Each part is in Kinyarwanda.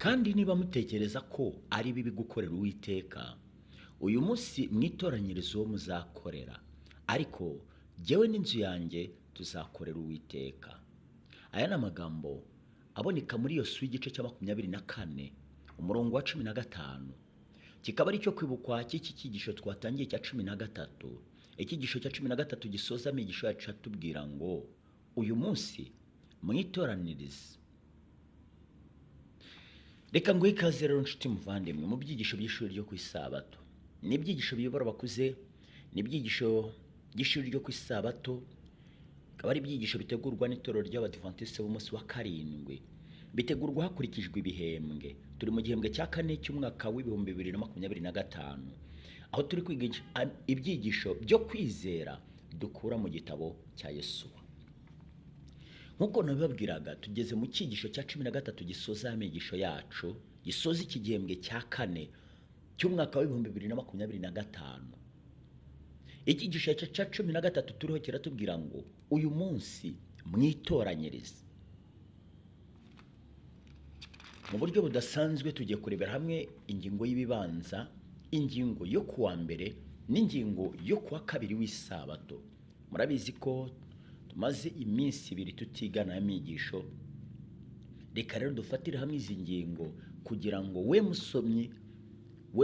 Kandi niba mutekereza ko ari bibi gukorera Uwiteka, uyu munsi mwitoranyirize uwo muzakorera, ariko jyewe n'inzu yanjye tuzakorera Uwiteka. Aya ni amagambo aboneka muri Yosuwa igice cya 24 umurongo wa 15, kikaba ari cyo kwibukwa cy'iki cyigisho twatangiye cya 13. Icyigisho cya 13 gisoza amigisho yacu atubwira ngo uyu munsi mwitoranirize. Reka nguhe ikaze rero nshuti muvandimwe mu byigisho by'ishuri ryo ku Isabato. Ni ibyigisho biyobora abakuze, ni ibyigisho by'ishuri ryo ku Isabato, akaba ari ibyigisho bitegurwa n'itorero ry'Abadivantisite b'umunsi wa karindwi. Bitegurwa hakurikijwe ibihembwe. Turi mu gihembwe cya kane cy'umwaka w'2025, aho turi kwiga ibyigisho byo kwizera dukura mu gitabo cya Yosuwa. Nk'uko nabibabwiraga, tugeze mu cyigisho cya 13 gisoza amigisho yacu, gisoza iki gihembwe cya kane cy'umwaka w'2025. Icyigisho cya 13 turiho kiratubwira ngo uyu munsi mwitoranyirize. Mu buryo budasanzwe tugiye kurebera hamwe ingingo y'ibibanza, ingingo yo kuwa mbere n'ingingo yo kuwa kabiri w'isabato. Murabizi ko tumaze iminsi ibiri tutigana amigisho. Reka rero dufatire hamwe izi ngingo kugira ngo we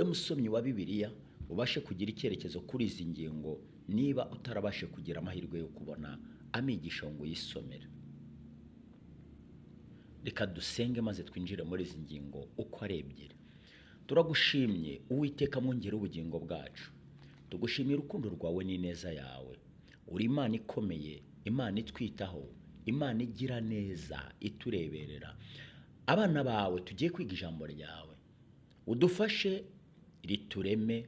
musomyi wa Bibiliya ubashe kugira icyerekezo kuri izi ngingo, niba utarabashe kugira amahirwe yo kubona amigisho ngo uyisomere. Reka dusenge maze twinjire muri izi ngingo uko ari ebyiri. Turagushimye Uwiteka mwongere ubugingo bwacu, tugushimiye urukundo rwawe n'ineza yawe. Uri Imana ikomeye, Imana itwitaho, Imana igira neza, itureberera. Abana bawe tugiye kwiga ijambo ryawe, udufashe ritureme,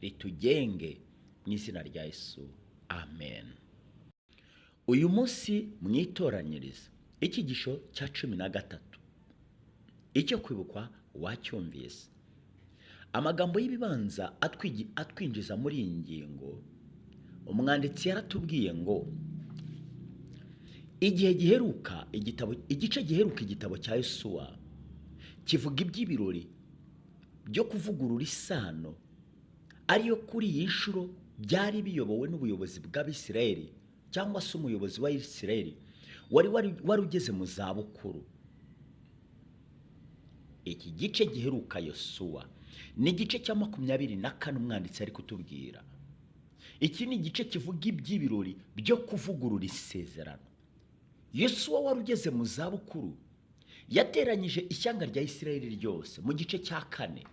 ritugenge mu izina rya Yesu, amen. Uyu munsi mwitoranyirize icyigisho cya 13, icyo kwibukwa wacyumvise. Amagambo y'ibibanza atwinjiza muri iyi ngingo, umwanditsi yaratubwiye ngo igihe giheruka igitabo, igice giheruka igitabo cya Yosuwa kivuga iby'ibirori byo kuvugurura isano, ariyo kuri iyi nshuro byari biyobowe n'ubuyobozi bw'Abisirayeli cyangwa se umuyobozi wa Isirayeli wari ugeze mu zabukuru. Iki gice giheruka Yosuwa ni igice cya 24 umwanditsi ari kutubwira. Iki ni igice kivuga iby'ibirori byo kuvugurura isezerano. Yosuwa wari ugeze mu zabukuru yateranyije ishyanga rya Isirayeli ryose mu gice cya 4,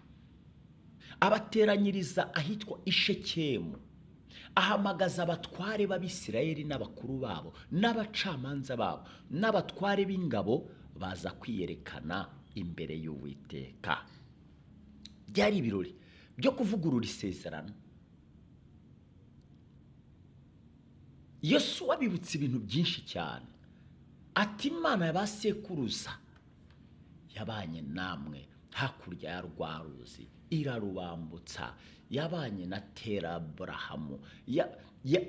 abateranyiriza ahitwa Ishekemu, ahamagaza abatware b'Abisirayeli n'abakuru babo n'abacamanza babo n'abatware b'ingabo, baza kwiyerekana imbere y'Uwiteka. Byari ibirori byo kuvugurura isezerano. Yosuwa abibutsa ibintu byinshi cyane, ati Imana ya ba sekuruza yabanye namwe hakurya ya rwa ruzi irarubambutsa, yabanye na Tera Aburahamu,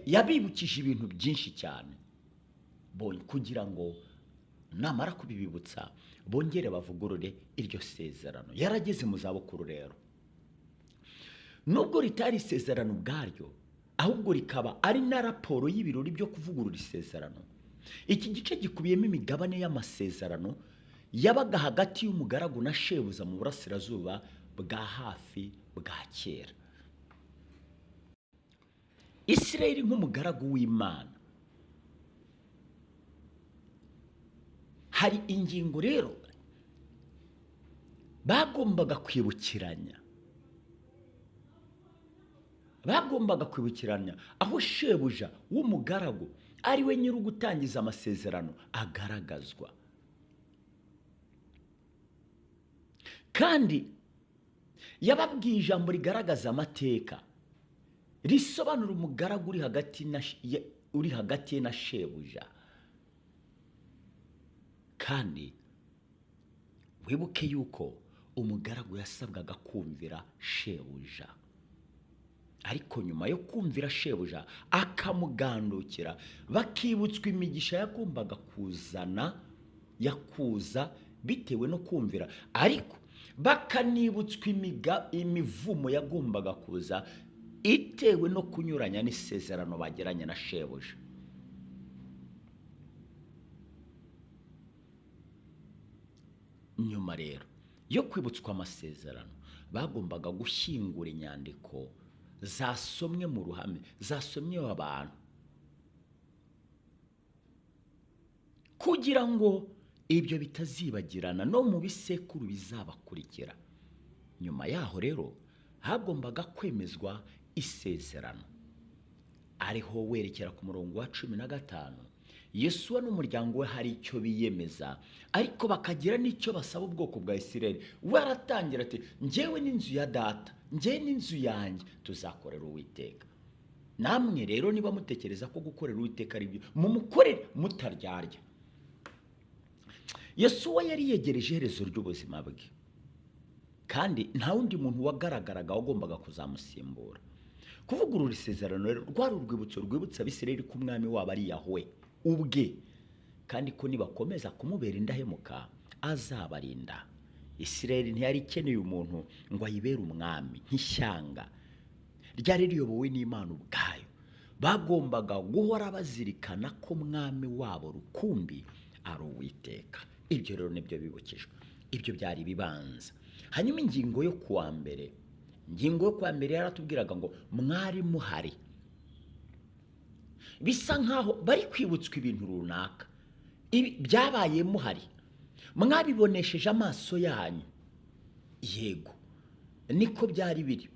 yabibukije ibintu byinshi cyane kugira ngo namara kubibibutsa bongere bavugurure iryo sezerano. Yarageze mu zabukuru rero, nubwo ritari isezerano ubwaryo, ahubwo rikaba ari na raporo y'ibirori byo kuvugurura isezerano. Iki gice gikubiyemo imigabane y'amasezerano yabaga hagati y'umugaragu na shebuza mu burasirazuba bwa hafi bwa kera. Isirayeli nk'umugaragu w'Imana. Hari ingingo rero bagombaga kwibukiranya, aho shebuja w'umugaragu ari we nyiri ugutangiza amasezerano agaragazwa. Kandi yababwiye ijambo rigaragaza amateka, risobanura umugaragu uri hagati ye na shebuja. Kandi wibuke yuko umugaragu yasabwaga kumvira shebuja, ariko nyuma yo kumvira shebuja akamugandukira, bakibutswa imigisha yagombaga kuzana yakuza bitewe no kumvira, ariko bakanibutswa imivumo yagombaga kuza itewe no kunyuranya n'isezerano bagiranye na shebuja. Nyuma rero yo kwibutswa amasezerano, bagombaga gushyingura inyandiko zasomwe mu ruhame, zasomye abantu, kugira ngo ibyo bitazibagirana no mu bisekuru bizabakurikira. Nyuma yaho rero hagombaga kwemezwa isezerano, ariho werekera ku murongo wa 15. Yosuwa n'umuryango we hari icyo biyemeza, ariko bakagira n'icyo basaba ubwoko bwa Isirayeli. We aratangira ati njyewe n'inzu ya data, njyewe n'inzu yanjye tuzakorera Uwiteka. Namwe rero niba mutekereza ko gukorera Uwiteka ari byo, mumukorere mutaryarya. Yosuwa yari yegereje iherezo ry'ubuzima bwe, kandi nta wundi muntu wagaragaraga wagombaga kuzamusimbura. Kuvugurura isezerano rero rwari urwibutso rwibutsa Abisirayeli ko umwami wabo ari Yahwe ubwe, kandi ko nibakomeza kumubera indahemuka azabarinda. Isirayeli ntiyari ikeneye umuntu ngo ayibere umwami nk'ishyanga ryari riyobowe n'Imana ubwayo. Bagombaga guhora bazirikana ko umwami wabo rukumbi ari Uwiteka. Ibyo rero nibyo bibukijwe, ibyo byari bibanza. Hanyuma ingingo yo kuwa mbere, ingingo yo kuwa mbere yaratubwiraga ngo mwari muhari. Bisa nkaho bari kwibutswa ibintu runaka, ibi byabaye muhari, mwabibonesheje amaso yanyu. Yego, niko byari biri.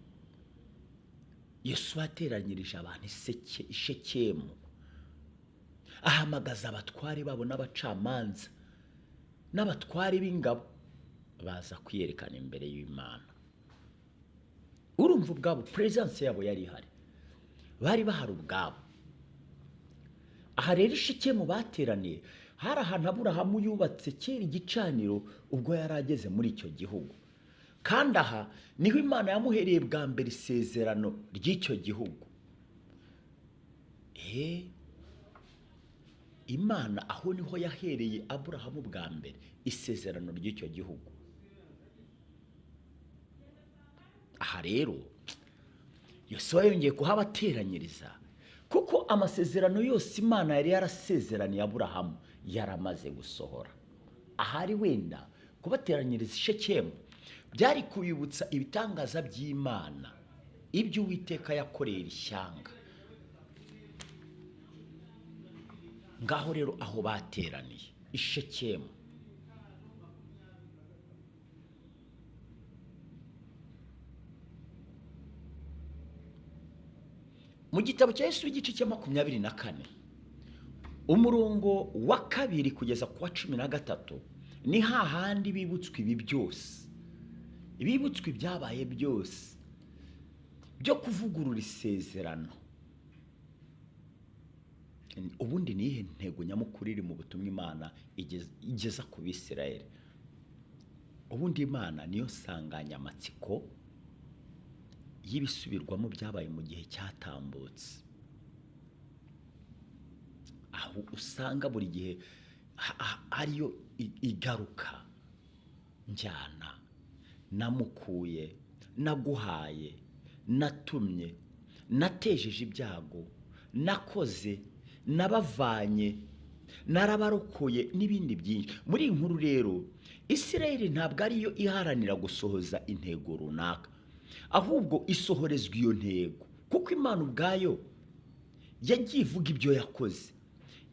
Yosuwa ateranyirije abantu i Shekemu, ahamagaza abatware babo n'abacamanza n'abatware b'ingabo, baza kwiyerekana imbere y'Imana. Urumva ubwabo presence yabo yari ihari, bari bahari ubwabo. Aha rero i Shekemu bateraniye hari ahantu Aburahamu yubatse kera igicaniro ubwo yari ageze muri icyo gihugu, kandi aha niho Imana yamuhereye bwa mbere isezerano ry'icyo gihugu. Imana aho niho yahereye Aburahamu bwa mbere isezerano ry'icyo gihugu. Aha rero Yosuwa yongeye kuhabateranyiriza, kuko amasezerano yose Imana yari yarasezeraniye Aburahamu yaramaze gusohora. Ahari wenda kubateranyiriza i Shekemu byari kubibutsa ibitangaza by'Imana, ibyo Uwiteka yakoreye ishyanga. Ngaho rero aho bateraniye i Shekemu, mu gitabo cya Yesu igice cya 24 umurongo wa 2 kugeza ku wa 13, ni hahandi bibutswe ibi byose, bibutswe ibyabaye byose byo kuvugurura isezerano. Ubundi ni iyihe ntego nyamukuru iri mu butumwa Imana igeza ku Bisirayeli? Ubundi Imana niyo nsanganyamatsiko y'ibisubirwamo byabaye mu gihe cyatambutse, aho usanga buri gihe ariyo igaruka. Njyana, namukuye, naguhaye, natumye, natejeje ibyago, nakoze, nabavanye, narabarokoye n'ibindi byinshi. Muri iyi nkuru rero Isirayeli ntabwo ariyo iharanira gusohoza intego runaka, ahubwo isohorezwa iyo ntego, kuko Imana ubwayo yagiye ivuga ibyo yakoze.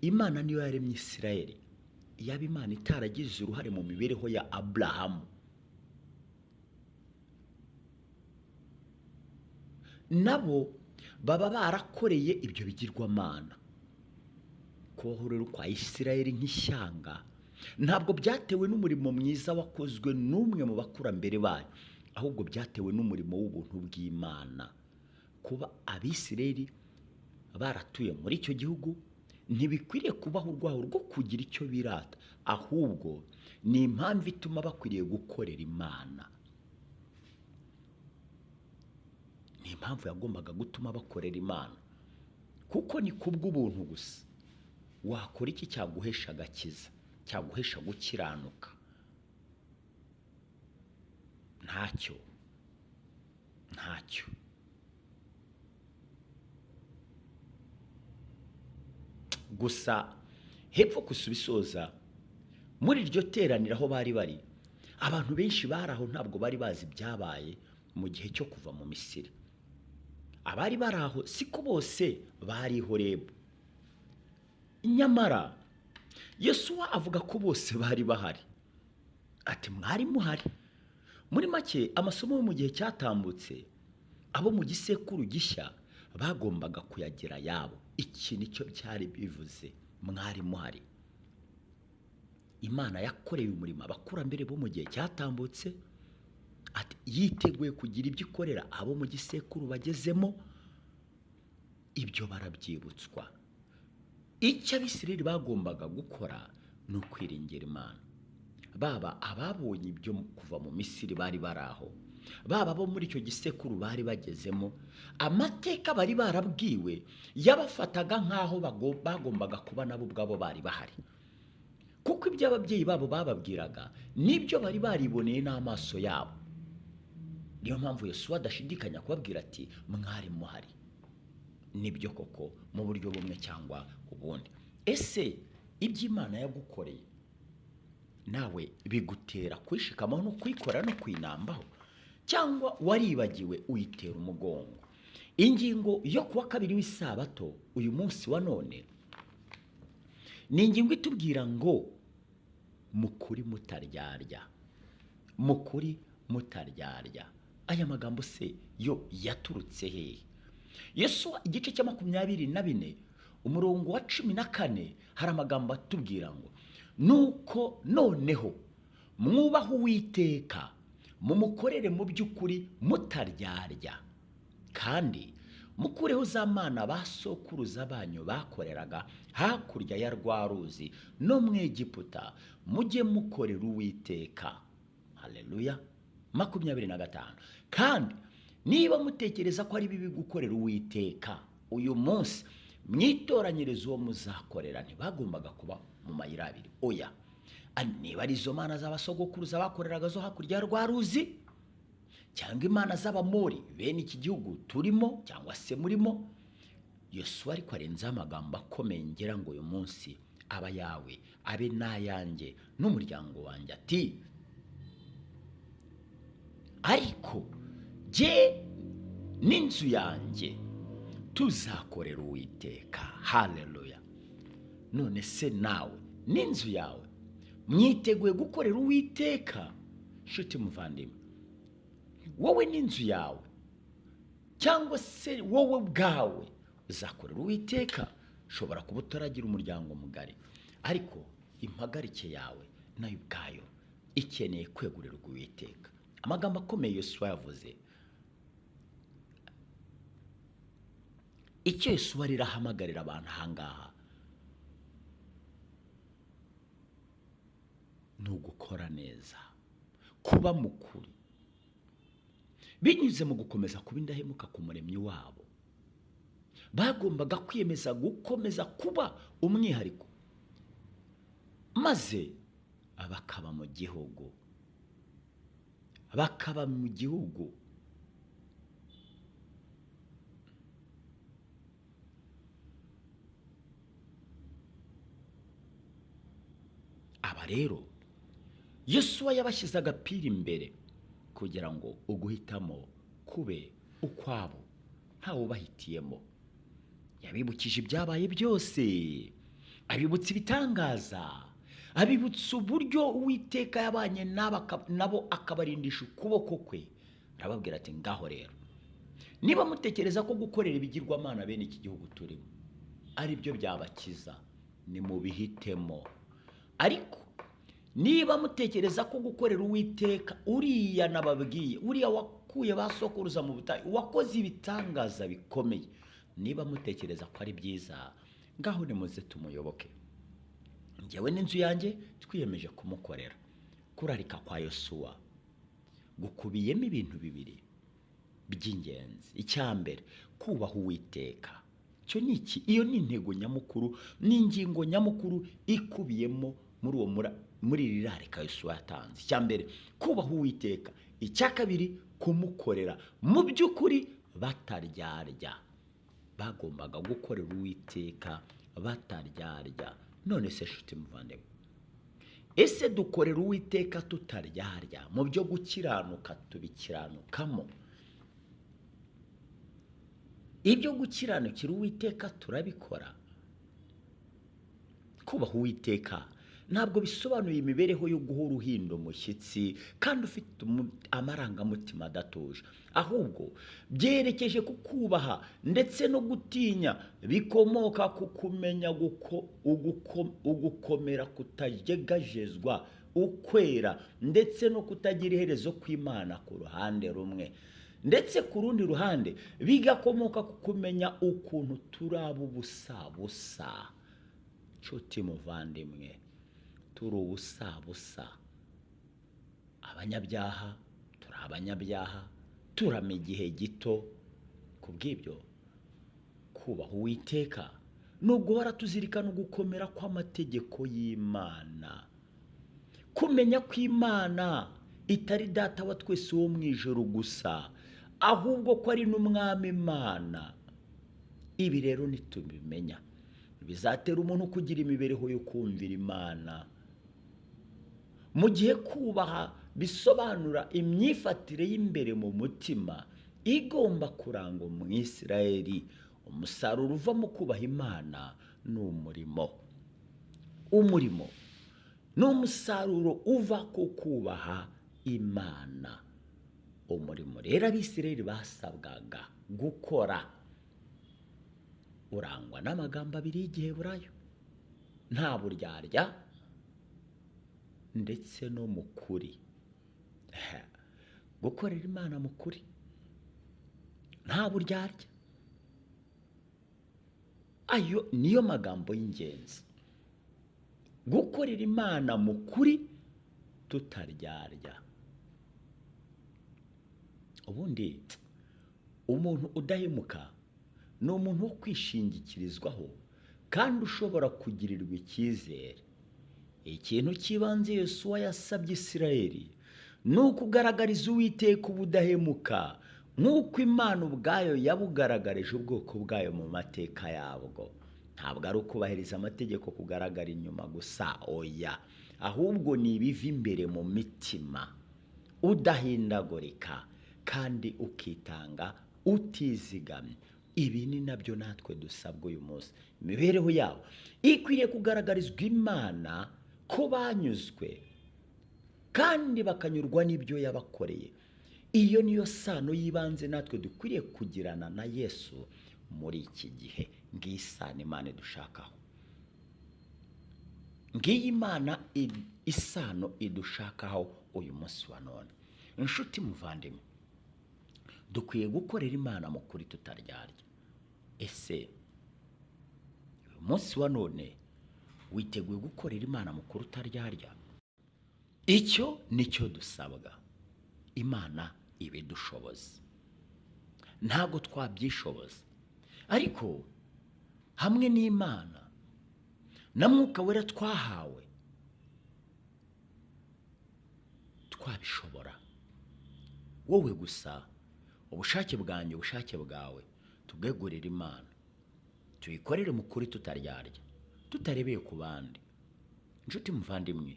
Imana niyo yaremye Isirayeli. Yaba Imana itaragize uruhare mu mibereho ya Aburahamu, nabo baba barakoreye ibyo bigirwamana. Kubaho rero kwa Isirayeli nk'ishyanga ntabwo byatewe n'umurimo mwiza wakozwe n'umwe mu bakurambere bayo, ahubwo byatewe n'umurimo w'ubuntu bw'Imana. Kuba Abisirayeli baratuye muri icyo gihugu ntibikwiriye kubaho urwaho rwo kugira icyo birata, ahubwo ni impamvu ituma bakwiriye gukorera Imana. Ni impamvu yagombaga gutuma bakorera Imana, kuko ni kubw'ubuntu gusa wakora iki cyaguhesha agakiza, cyaguhesha gukiranuka. Ntacyo, ntacyo. Gusa hepfo kusubisoza muri iryo teraniro aho bari bari, abantu benshi bari aho ntabwo bari bazi ibyabaye mu gihe cyo kuva mu Misiri. Abari bari aho siko bose bari i Horebu. Nyamara Yosuwa avuga ko bose bari bahari, ati mwari muhari. Muri make amasomo yo mu gihe cyatambutse abo mu gisekuru gishya bagombaga kuyagira yabo. Iki nicyo byari bivuze, mwari muhari. Imana yakoreye umurimo abakurambere bo mu gihe cyatambutse, ati yiteguye kugira ibyo ikorera abo mu gisekuru bagezemo. Ibyo barabyibutswa. Icyo Abisirayeli bagombaga gukora ni ukwiringira Imana. Baba ababonye ibyo kuva mu Misiri bari bari aho, baba bo muri icyo gisekuru bari bagezemo, amateka bari barabwiwe yabafataga nk'aho bagombaga kuba nabo ubwabo bari bahari, kuko ibyo ababyeyi babo bababwiraga nibyo bari bariboneye n'amaso yabo. Niyo mpamvu Yosuwa adashidikanya kubabwira ati mwari muhari. Nibyo koko mu buryo bumwe cyangwa ubundi. Ese iby'Imana yagukoreye nawe bigutera kwishikamaho no kwikora no kwinambaho, cyangwa waribagiwe uyitera umugongo? Ingingo yo kuwa kabiri w'isabato uyu munsi wa none ni ingingo itubwira ngo mukuri mutaryarya, mukuri mutaryarya. Aya magambo se yo yaturutse hehe? Yesu igice cya 24 umurongo wa 14 hari amagambo atubwira ngo nuko noneho mwubahe Uwiteka, mumukorere mu by'ukuri mutaryarya, kandi mukureho za mana ba sokuruza banyu bakoreraga hakurya ya rwa ruzi no mu Egiputa, mujye mukorera Uwiteka. Haleluya. 25. Kandi niba mutekereza ko ari bibi gukorera Uwiteka uyu munsi, mwitoranyirize uwo muzakorera. Ntibagombaga kuba mu mayira abiri, oya. Niba ari izo mana z'abasogokuruza bakoreraga zo hakurya ya rwa ruzi, cyangwa imana z'Abamori bene iki gihugu turimo cyangwa se murimo. Yosuwa ariko arenzaho amagambo akomeye ngira ngo uyu munsi aba yawe abe n'ayanjye n'umuryango wanjye, ati ariko jye n'inzu yanjye tuzakorera Uwiteka. Haleluya. None se nawe n'inzu yawe mwiteguye gukorera Uwiteka? Nshuti muvandimwe, wowe n'inzu yawe cyangwa se wowe ubwawe uzakorera Uwiteka. Ushobora kuba utaragira umuryango mugari, ariko impagarike yawe nayo ubwayo ikeneye kwegurirwa Uwiteka. Amagambo akomeye Yosuwa yavuze, icyo Yosuwa rirahamagarira abantu ahangaha ni ugukora neza, kuba mukuri binyuze mu gukomeza kuba indahemuka ku muremyi wabo. Bagombaga kwiyemeza gukomeza kuba umwihariko, maze bakaba mu gihugu, bakaba mu gihugu. Aba rero Yosuwa yabashyize agapira imbere kugira ngo uguhitamo kube ukwabo, ntawe ubahitiyemo. Yabibukije ibyabaye byose, abibutsa ibitangaza, abibutsa uburyo Uwiteka yabanye nabo akabarindisha ukuboko kwe. Arababwira ati ngaho rero niba mutekereza ko gukorera ibigirwamana bene iki gihugu turimo ari byo byabakiza, ni mubihitemo. Ariko niba mutekereza ko gukorera Uwiteka uriya nababwiye, uriya wakuye ba sokuruza mu butayu, wakoze ibitangaza bikomeye, niba mutekereza ko ari byiza, ngaho nimuze tumuyoboke. Njyewe n'inzu yanjye twiyemeje kumukorera. Kurarika kwa Yosuwa gukubiyemo ibintu bibiri by'ingenzi. Icya mbere, kubaha Uwiteka. Icyo ni iki? Iyo ni intego nyamukuru, ni ingingo nyamukuru ikubiyemo muri uwo muri iri rarika Yosuwa yatanze. Icya mbere, kubaha Uwiteka. Icya kabiri, kumukorera mu by'ukuri bataryarya. Bagombaga gukorera Uwiteka bataryarya. None se nshuti muvandimwe, ese dukorera Uwiteka tutaryarya? Mu byo gukiranuka tubikiranukamo? Ibyo gukiranukira Uwiteka turabikora? Kubaha Uwiteka ntabwo bisobanuye imibereho yo guhora uhinda umushyitsi kandi ufite amarangamutima adatuje, ahubwo byerekeje ku kubaha ndetse no gutinya bikomoka ku kumenya ugukomera kutajegajezwa, ukwera ndetse no kutagira iherezo kw'Imana ku ruhande rumwe, ndetse ku rundi ruhande bigakomoka ku kumenya ukuntu turaba ubusabusa. Nshuti muvandimwe, turi ubusabusa, abanyabyaha, turi abanyabyaha, turama igihe gito. Kubw'ibyo kubaha Uwiteka ni uguhora tuzirikana ugukomera kw'amategeko y'Imana, kumenya ko Imana itari data wa twese wo mu ijuru gusa, ahubwo ko ari n'umwami Imana. Ibi rero nitubimenya bizatera umuntu kugira imibereho yo kumvira Imana. Mu gihe kubaha bisobanura imyifatire y'imbere mu mutima igomba kuranga Umwisirayeli, umusaruro uva mu kubaha Imana ni umurimo. Umurimo ni umusaruro uva ku kubaha Imana. Umurimo rero Abisirayeli basabwaga gukora urangwa n'amagambo abiri y'Igiheburayo: nta buryarya ndetse no mu kuri. Gukorera Imana mu kuri, nta buryarya, ayo niyo magambo y'ingenzi. Gukorera Imana mu kuri tutaryarya. Ubundi umuntu udahemuka ni umuntu wo kwishingikirizwaho kandi ushobora kugirirwa icyizere. Ikintu cy'ibanze Yosuwa yasabye Isirayeli ni ukugaragariza Uwiteka ubudahemuka nk'uko Imana ubwayo yabugaragarije ubwoko bwayo mu mateka yabwo. Ntabwo ari ukubahiriza amategeko kugaragara inyuma gusa, oya, ahubwo ni ibiva imbere mu mitima, udahindagurika kandi ukitanga utizigamye. Ibi ni nabyo natwe dusabwa uyu munsi. Imibereho yabo ikwiriye kugaragarizwa Imana ko banyuzwe kandi bakanyurwa n'ibyo yabakoreye. Iyo niyo sano y'ibanze natwe dukwiriye kugirana na Yesu muri iki gihe. Ngiyi isano Imana idushakaho, ngiyi Imana isano idushakaho uyu munsi wa none. Inshuti muvandimwe, dukwiye gukorera Imana mu kuri tutaryarya. Ese uyu munsi wa none witeguye gukorera Imana mu kuri utaryarya? Icyo nicyo dusabwa. Imana ibidushoboza, ntabwo twabyishoboza, ariko hamwe n'Imana na Mwuka Wera twahawe twabishobora. Wowe gusa ubushake bwanjye, ubushake bwawe tubwegurire Imana, tuyikorere mu kuri tutaryarya, tutarebeye ku bandi. Inshuti muvandimwe,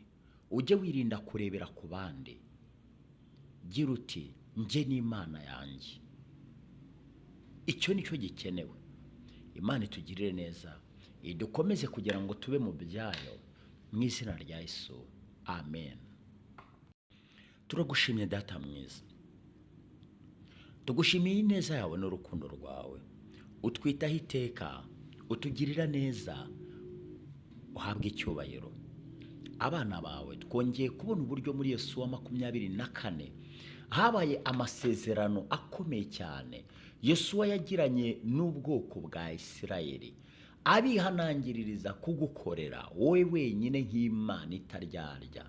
ujye wirinda kurebera ku bandi. Gira uti njye n'Imana yanjye. Icyo nicyo gikenewe. Imana itugirire neza, idukomeze kugira ngo tube mu byayo, mu izina rya Yesu, amen. Turagushimye Data mwiza, tugushimiye ineza yawe n'urukundo rwawe, utwitaho iteka, utugirira neza, uhabwe icyubahiro. Abana bawe twongeye kubona uburyo muri Yosuwa 24 habaye amasezerano akomeye cyane Yosuwa yagiranye n'ubwoko bwa Isirayeli, abihanangiririza kugukorera wowe wenyine nk'Imana itaryarya,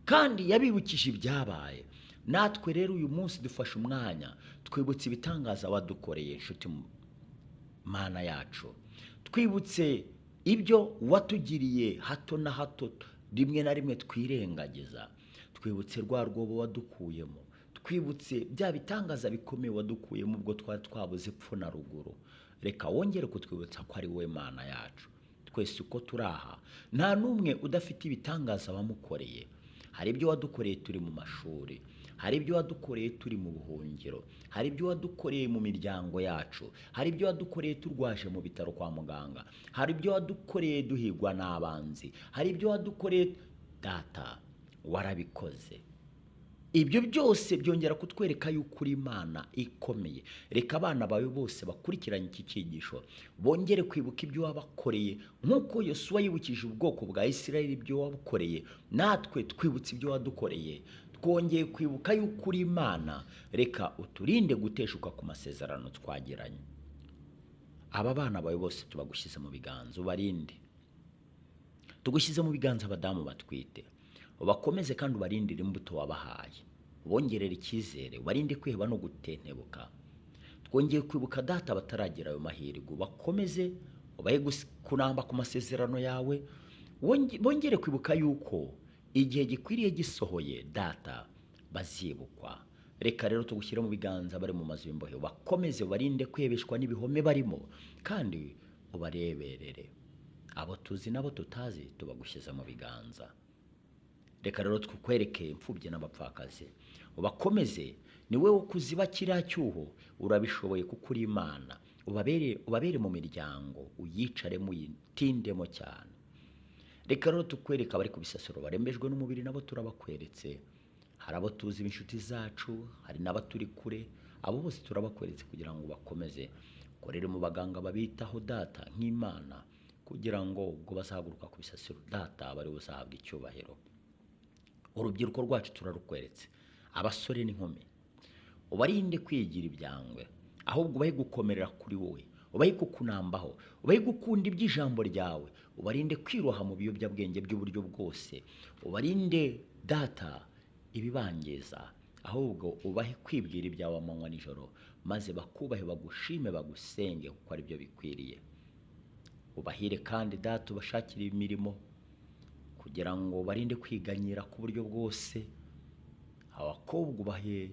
kandi yabibukije ibyabaye. Natwe rero uyu munsi dufashe umwanya twibutse ibitangaza wadukoreye, inshuti Mana yacu, twibutse ibyo watugiriye hato na hato, rimwe na rimwe twirengagiza. Twibutse rwa rwobo wadukuyemo, twibutse bya bitangaza bikomeye wadukuyemo ubwo twari twabuze epfo na ruguru. Reka wongere kutwibutsa ko ari wowe Mana yacu. Twese uko turi aha nta n'umwe udafite ibitangaza wamukoreye. Hari ibyo wadukoreye turi mu mashuri, hari ibyo wadukoreye turi mu buhungiro, hari ibyo wadukoreye mu miryango yacu, hari ibyo wadukoreye turwaje mu bitaro kwa muganga, hari ibyo wadukoreye duhigwa n'abanzi, hari ibyo wadukoreye. Data, warabikoze. Ibyo byose byongera kutwereka yuko uri Imana ikomeye. Reka abana bawe bose bakurikiranye iki cyigisho bongere kwibuka ibyo wabakoreye, nk'uko Yosuwa yibukije ubwoko bwa Isirayeli ibyo wabukoreye, natwe twibutse ibyo wadukoreye. Twongeye kwibuka yuko uri Imana. Reka uturinde guteshuka ku masezerano twagiranye. Aba bana bawe bose tubagushyize mu biganza, ubarinde. Tugushyize mu biganza abadamu batwite, ubakomeze kandi ubarindire imbuto wabahaye, ubongerere icyizere, ubarinde kwiheba no gutentebuka. Twongeye kwibuka Data bataragira ayo mahirwe, ubakomeze, ubahe kunamba ku masezerano yawe. Bongere kwibuka yuko igihe gikwiriye gisohoye, Data, bazibukwa. Reka rero tugushyire mu biganza bari mu mazu y'imbohe, ubakomeze, ubarinde kwihebeshwa n'ibihome barimo, kandi ubareberere. Abo tuzi n'abo tutazi tubagushyize mu biganza. Reka rero tukwereke imfubyi n'abapfakazi, ubakomeze. Ni wowe wo kuziba kiriya cyuho, urabishoboye kuko uri Imana. Ubabere mu miryango, uyicaremo, uyitindemo cyane. Reka rero tukwereke abari ku bisasiro barembejwe n'umubiri, nabo turabakweretse. Hari abo tuzi b'inshuti zacu, hari n'abaturi kure, abo bose turabakweretse kugira ngo bakomeze. Ukorere mu baganga babitaho Data nk'Imana, kugira ngo ubwo bazahaguruka ku bisasiro Data bari buzahabwe icyubahiro. Urubyiruko rwacu turarukweretse, abasore n'inkumi, ubarinde kwigira ibyangwe, ahubwo ubahe gukomerera kuri wowe, ubahe kukunambaho, ubahe gukunda iby'ijambo ryawe, ubarinde kwiroha mu biyobyabwenge by'uburyo bwose, ubarinde Data ibibangiza, ahubwo ubahe kwibwira ibyawe amanywa nijoro, maze bakubahe, bagushime, bagusenge kuko ari byo bikwiriye. Ubahire kandi Data, ubashakire imirimo kugira ngo barinde kwiganyira ku buryo bwose. Abakobwa ubahe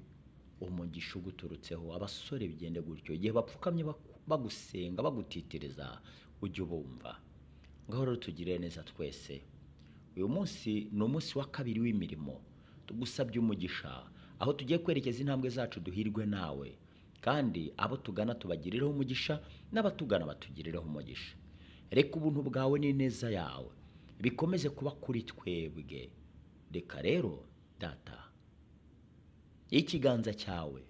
umugisha uguturutseho, abasore bigende gutyo. Igihe bapfukamye bagusenga, bagutitiriza, ujye ubumva. Ngaho rero tugirire neza twese. Uyu munsi ni umunsi wa kabiri w'imirimo. Tugusabye umugisha aho tugiye kwerekeza intambwe zacu, duhirwe nawe, kandi abo tugana tubagirireho umugisha, n'abatugana batugirireho umugisha. Reka ubuntu bwawe n'ineza yawe bikomeze kuba kuri twebwe. Reka rero Data, ikiganza cyawe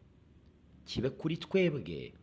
kibe kuri twebwe.